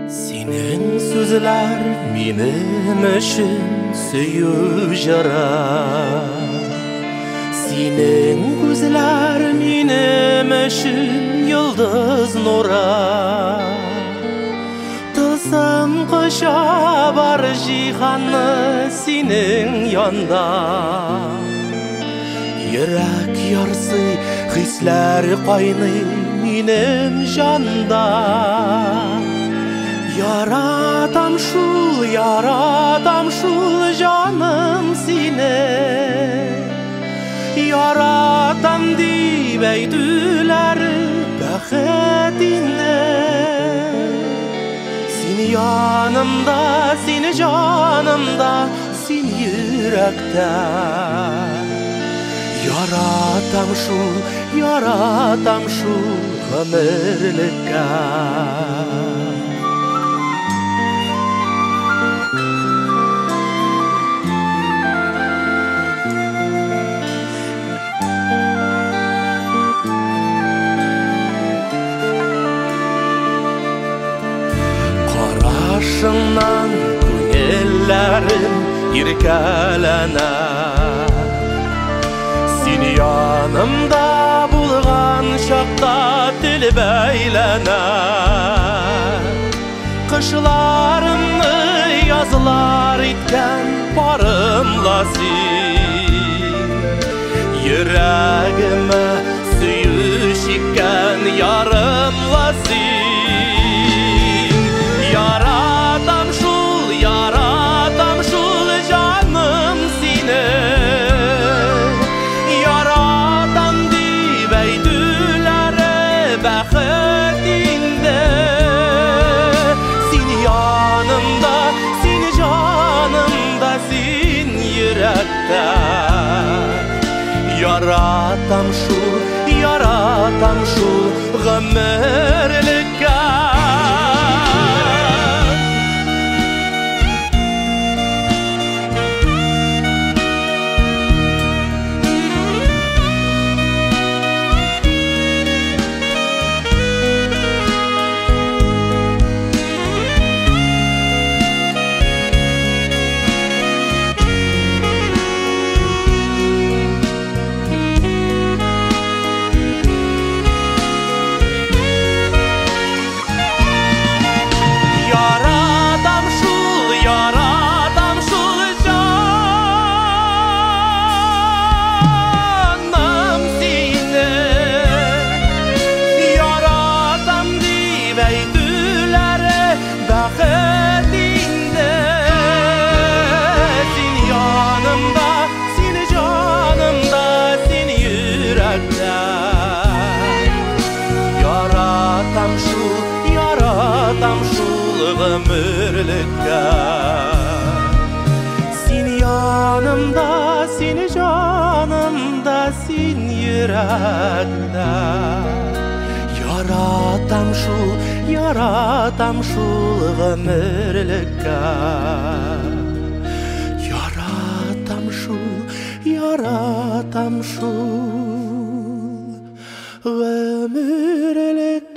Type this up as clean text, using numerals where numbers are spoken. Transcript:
Синең сүзләр минем өчен сөю җыры, синең күзләр минем өчен йолдыз нуры. Тылсым коча бар җиһанны синең янда. Йөрәк ярсый, хисләр кайный минем җанда. Яратам шул җаным сине. Яратам дип әйтүләр бәхет инде. Син янымда, син җанымда, син йөрәктә. Яратам шул гомерлеккә. Карашыңнан күңелләрем иркәләнә. Син янымда булган чакта тел бәйләнә. Кышларымны язлар иткән парымла син. Йөрәгемә сөю чиккән ярымла син. Яратам шул җаным сине. Яратам дип әйтүләре бәхет инде. Син янымда, син җанымда, син йөрәктә. Яратам шул гомерлеккә. Яратам шул җаным сине. Яратам дип әйтүләре бәхет инде. Син янымда, син җанымда, син йөрәктә. Яратам шул гомерлеккә. Син янымда, син җанымда, син йөрәктә. Яратам шул гомерлеккә. Яратам шул гомерлеккә.